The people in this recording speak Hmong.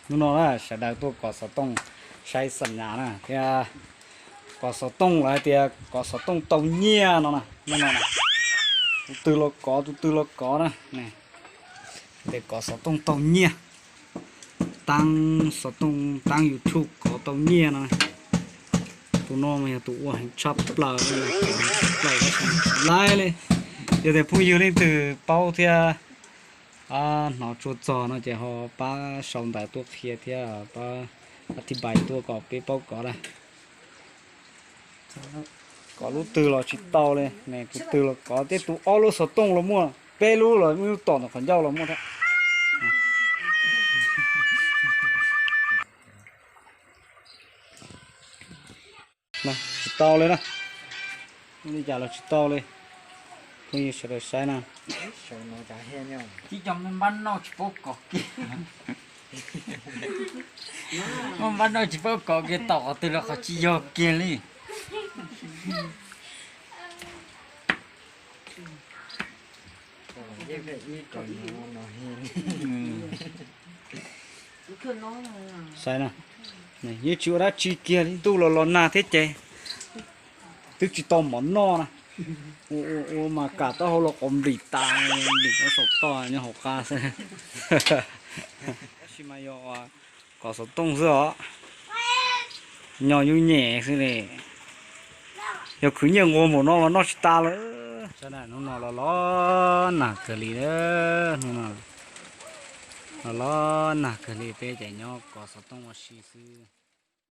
Hnub no na sawv daws tuaj kov xov tooj saib xam nyas na thiab, kov xov tooj los hais tias kov xov tooj tau nyiaj no na. Hnub no tus twg los kov, tus twg los kov na. Tias kov xov tooj tau nyiaj, taab xov tooj taab YouTube kov tau nyiaj no. Tus no mas yog tus ua heev tshaj plaws, tshaj plaws tsis laib li. Yog tias phooj ywg leej twg paub thiab hnov tshua txog no ces ho pab sau ntawv tuaj qhia thiab pab a thi npais tuaj kom peb paub kov na. Kov lub twg los tsis tau li, tus twg los kov, tej tus ob lub xov tooj los muaj, peb lub los muaj, lub tom ntawm qhov ncauj los muaj thiab. Tsis tau li na, li cas los tsis tau li. Phooj ywg sawv daws saib na. Tib co muaj npab noj tsis paub kov kiag, muaj npab noj tsis paub kov kiag, tom qhov twg los qhov tsis yog kiag li. Saib na, yeej tsis ua dab tsi kiag li, ntuj los los nag thiab ces twb tsis tau mov noj na. Ua mas kam taub hau los quav nplim tas, nplim nyob saum toj nyob hauv qab xwb. Tab sis mas yog kov xov tooj xwb os, nyo yub nyem xwb li. Yog khwv nyiaj nquag npaum no los noj tsis tas lawm. Hnub no los los nag kawg li, hnub no los los nag kawg li, peb ces nyob kov xov tooj ua si xwb.